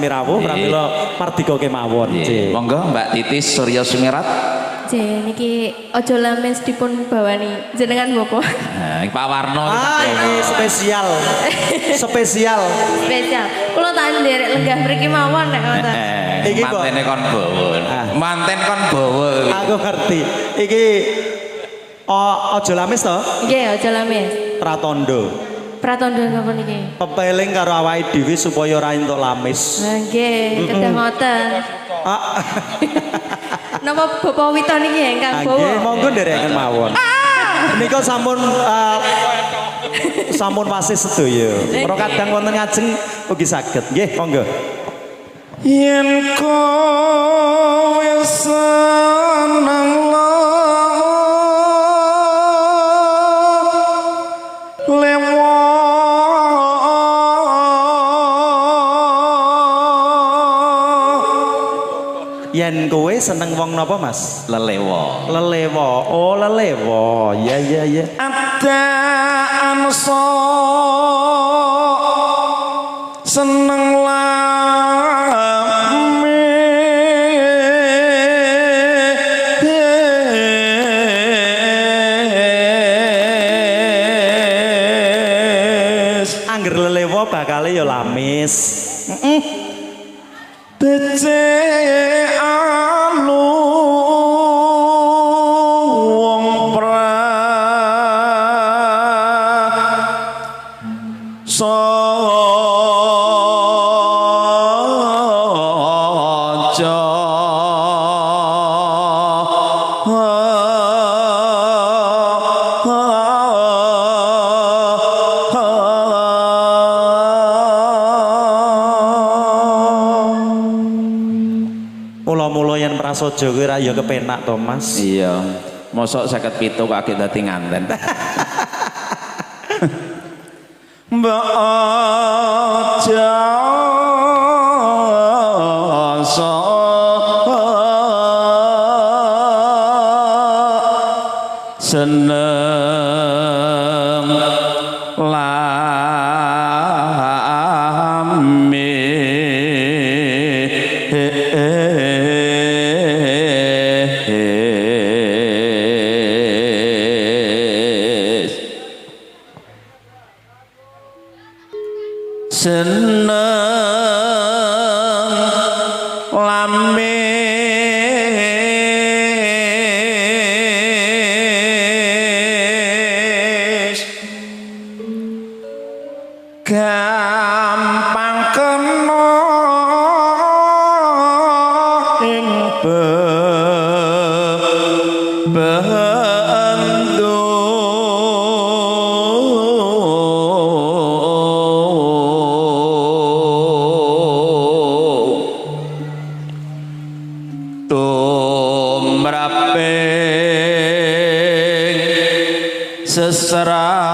Rawuh pramila mardika kemawon. Nggih. Monggo Mbak Titis Surya Sumirat. J niki aja lamis dipun bawani jenengan Bapak. Nah, Pak Warno Ah, ini spesial. Spesial. Spesial. Kula tak nderek lenggah mriki mawon nek ngoten. Iki kok- mantene kon bawa. Ah. Manten kon bawa. Aku ngerti. Iki oh, aja lamis to? Nggih, aja lamis. Pratondo. Pratondo napa niki? Pepeling karo awake dhewe supaya ora entuk lamis. Lah nggih, kedah ngoten. Ah, Napa Bapak Wito niki ingkang ah, bawa? nggih, monggo nderekaken mawon. Nika sampun sampun wasih sedaya. Para kadang wonten ngajeng ugi saged. Nggih, monggo. Yen kowe seneng lewa Yen kowe seneng wong napa, Mas? Lelewa. Lelewa. Oh, lelewa. Ya ya ya. Ada anso seneng lamis. Angger lelewa bakale ya lamis. Heeh. Becik alu wong pra saja. Mula-mula yen prasaja kuwi ra ya kepenak to, Mas. Iya. Mosok 57 kok agek dadi nganten. Mbok aja seneng lamis, seneng lamis, gampang kena ing bendu. Tumraping seserahan.